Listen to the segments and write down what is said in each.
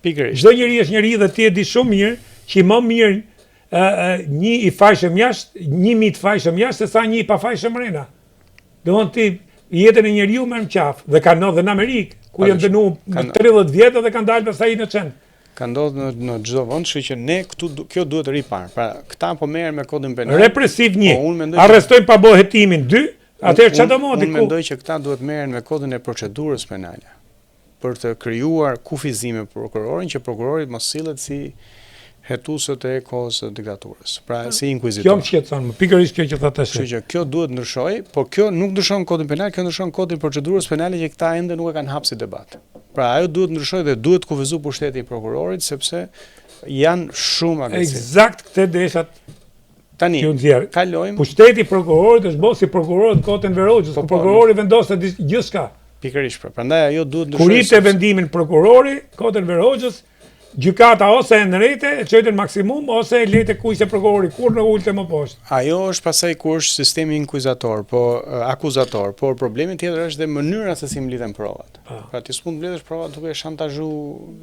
Pikërisht. Çdo njeri është njeri dhe ti e di shumë mirë që më mirë ë ë një i fajshëm jashtë, 1000 të fajshëm jashtë se sa një i pafajshëm mrena. Domthon ti jetën e njeriu merr në qafë dhe ka ndodhur dhe në Amerikë, ku janë dënu me 30 vjet dhe kanë dalë pastaj inocent. Ka ndodhur në në çdo vend, kështu që ne këtu kjo duhet riparë. Pra, këta po merren me kodin penal. Represiv një. Po, unë mendoj arrestojnë pa bë hetimin 2, atëherë çfarë do moti ku? Unë mendoj që këta duhet merren me kodin e procedurës penale për të krijuar kufizime për prokurorin që prokurori të mos sillet si hetuesët e kohës së diktaturës, pra si inkuizitor. Kjo më shqetëson, më pikërisht kjo që tha tash. Kështu që kjo duhet ndryshojë, por kjo nuk ndryshon kodin penal, kjo ndryshon kodin e procedurës penale që këta ende nuk e kanë hapë si debat. Pra ajo duhet ndryshojë dhe duhet kufizu pushteti i prokurorit sepse janë shumë agresiv. Eksakt këtë desha Tani, kalojmë. Pushteti i prokurorit është bërë si prokurorët në kohën e Enver Hoxhës, po, ku po, prokurori vendoste gjithçka. Pikërisht, pra, prandaj ajo duhet ndryshojë. Kur jepte vendimin prokurori, kohën e Enver Hoxhës, gjykata ose e ngrejte, e çojte në maksimum ose e lejte ku ishte prokurori, kurrë nuk ulte më poshtë. Ajo është pastaj kur është sistemi inkuizator, po akuzator, por problemi tjetër është dhe mënyra se si mblidhen provat. Po. Pra ti s'mund të mbledhësh provat duke shantazhu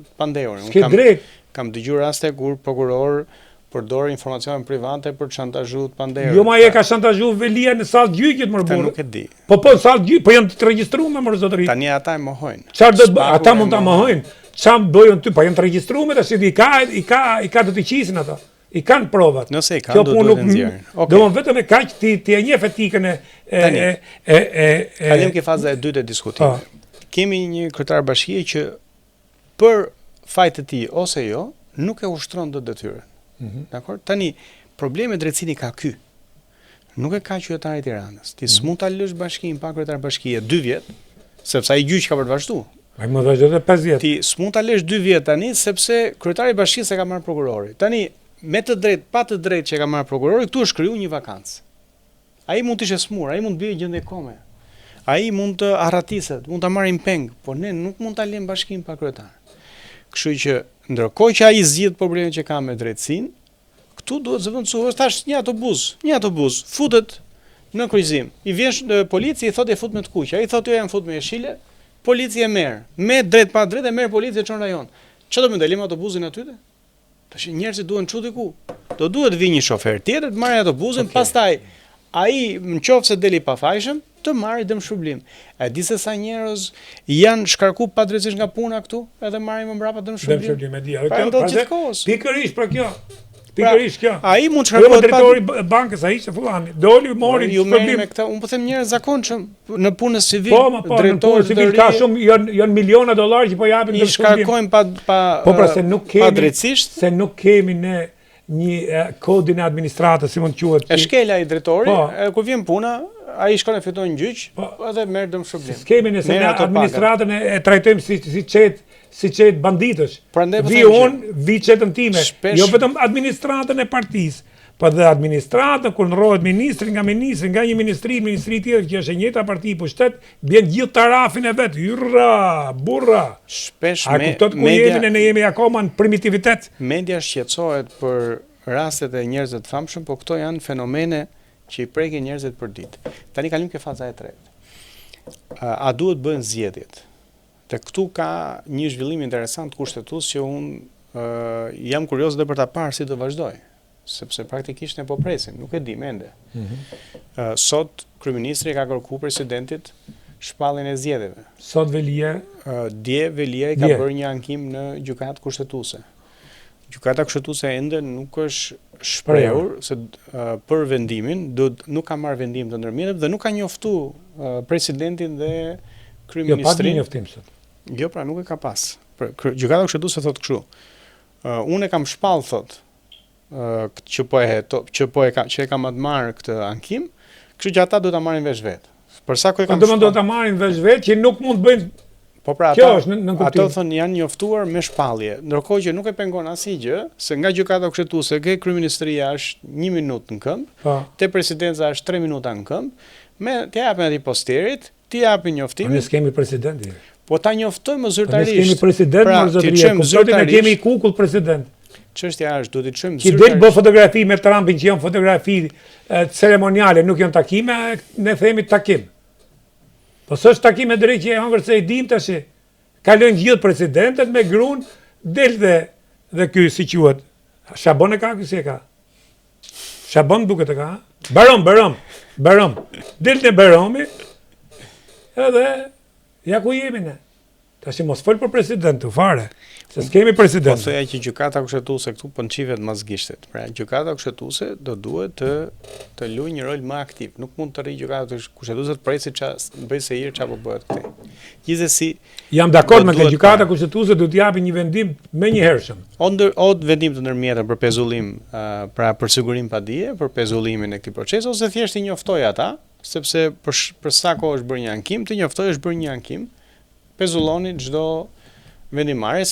të pandehurin. S'ke drejt. Kam dëgjuar raste kur prokuror përdor informacione private për të shantazhu të pandehurit. Jo, ma e ka shantazhu Veliaj në sallë gjyqit mor burrë. Nuk e di. Po po në sallë gjyqit, po janë të regjistruar mor zotëri. Tani ata e mohojnë. Çfarë do të ata mund ta mohojnë? Çfarë bëjnë ty? Po janë të regjistruar tash i ka i ka i ka do të qisin ata. I kanë provat. Nëse i kanë, do duhet të nxjerrin. Okay. Do të vetëm e kaq ti ti e njeh etikën e e e e e e Kalojmë ke faza e dytë e diskutimit. Po. Kemi një kryetar bashkie që për faj të tij ose jo, nuk e ushtron dot detyrën. Mm -hmm. Dakor? Tani problemi me drejtësinë i ka ky. Nuk e ka qytetari i Tiranës. Ti mm -hmm. s'mund ta lësh bashkinë pa kryetar bashkie 2 vjet, sepse ai gjyq ka për të vazhduar. Ai mund të vazhdojë edhe 5 vjet. Ti s'mund ta lësh 2 vjet tani sepse kryetari i bashkisë e ka marrë prokurori. Tani me të drejtë, pa të drejtë që e ka marrë prokurori, këtu është kriju një vakancë. Ai mund të ishte smur, ai mund të bie në gjendje kome. Ai mund të arratiset, mund ta marrin peng, por ne nuk mund ta lëmë bashkinë pa kryetar. Kështu që ndërkohë që ai zgjidh problemet që ka me drejtësinë, këtu duhet zëvendësuar tash një autobus, një autobus futet në kryqëzim. I vjen polici i thotë je fut me të kuqe. Ai thotë jo jam fut me jeshile. Polici e merr. Me drejt pa drejt e merr polici e çon në rajon. Çfarë do bëjmë, do lëmë autobusin aty? Tash njerëzit duhen çu diku. Do duhet vi një shofer tjetër të marrë autobusin, okay. pastaj ai në qoftë se del i pafajshëm, të marrë dëmshpërblim. A di se sa njerëz janë shkarku padrejtësisht nga puna këtu, edhe marrin më mbrapa dëmshpërblim. Dëmshpërblim e di. Pra, kjo ndodh gjithë kohës. Pikërisht pra kjo. Pra, Pikërisht kjo. Ai mund të shkarkohet pa drejtori i bankës, ai ishte fullani. Doli, mori ju merrni me këtë, unë po them njerëz zakonshëm nëpunës civil, po, po, drejtor civil ka shumë janë janë miliona dollarë që po japin dëmshpërblim. I shkarkojnë pa pa Po pra se nuk kemi padrejtësisht, se nuk kemi ne një kodin e administratës, si mund të quhet. E shkel ai drejtori, po. e kur vjen puna, ai shkon e fiton gjyq, po, edhe merr dëmshpërblim. S'kemi ne se ne administratën e, e trajtojmë si si çet si çet banditësh. Prandaj po vi unë, vi çetën time, shpesh... jo vetëm administratën e partisë, po dhe administratën kur ndrrohet ministri nga ministri, nga një ministri, ministri tjetër që është e njëjta parti pushtet, bjen gjithë tarafin e vet, hyrra, burra. Shpesh A kupton ku media, jemi ne, ne jemi akoma në primitivitet. Media shqetësohet për rastet e njerëzve të famshëm, po këto janë fenomene që i prekin njerëzit për ditë. Tani kalim ke faza e tretë. A duhet bëhen zgjedhjet? Dhe këtu ka një zhvillim interesant kushtetues që unë jam kurioz dhe për ta parë si do vazhdojë, sepse praktikisht ne po presim, nuk e dimë ende. Mm -hmm. Sot kryeministri i ka kërkuar presidentit shpalljen e zgjedhjeve. Sot Veliaj dje Veliaj ka bërë një ankim në gjykatë kushtetuese. Gjykata Kushtetuese ende nuk është shprehur se për vendimin, do nuk ka marrë vendim të ndërmjetëm dhe nuk ka njoftu presidentin dhe kryeministrin. Jo, pati një njoftim sot. Jo, pra nuk e ka pas. Gjykata Kushtetuese thotë kështu. Unë e kam shpall thotë që po e heto, që po e ka që e kam marrë këtë ankim, kështu që ata duhet ta marrin vesh vetë. Për sa kohë po kam. Po do ta marrin vesh vetë që nuk mund të bëjnë Po pra ata, është në, në ato thonë janë njoftuar me shpallje, ndërkohë që nuk e pengon asnjë gjë, se nga gjykata kushtetuese ke kryeministria është një minutë në këmbë, po. te presidenca është 3 minuta në këmbë, me t'ia japin atij postierit, t'i japin njoftimin. Po ne s'kemi president. Po ta njoftojmë zyrtarisht. Po ne s'kemi president, pra, mor zotëri, kuptoni ne kemi kukull president. Çështja është duhet t'i çojmë zyrtarisht. Që del bë fotografi me Trumpin që janë fotografi ceremoniale, nuk janë takime, ne themi takim. Po s'është takim e drejtë që e hëngër se e dim tash. Kalojnë gjithë presidentët me grun. Del dhe dhe ky si quhet, Shabon e ka ky si e ka? Shabon duket e ka? Barom, Barom, Barom. Del te Baromi edhe ja ku jemi ne. Tash mos fol për president tu fare, se s'kemi president. Po thoja që gjykata kushtetuese këtu po nçifet mas gishtit. Pra gjykata kushtetuese do duhet të të luajë një rol më aktiv. Nuk mund të rri gjykata kushtetuese të presi ça bëj sehir ça po bëhet këtej. Gjithsesi, jam dakord me këtë gjykata kushtetuese duhet të japi një vendim menjëhershëm. O ndër o vendim të ndërmjetëm për pezullim, pra për sigurim padie, për pezullimin e këtij procesi ose thjesht i njoftoj ata, sepse për për sa kohë është bërë një ankim, të njoftoj është bërë një ankim pezulloni çdo vendimmarrje.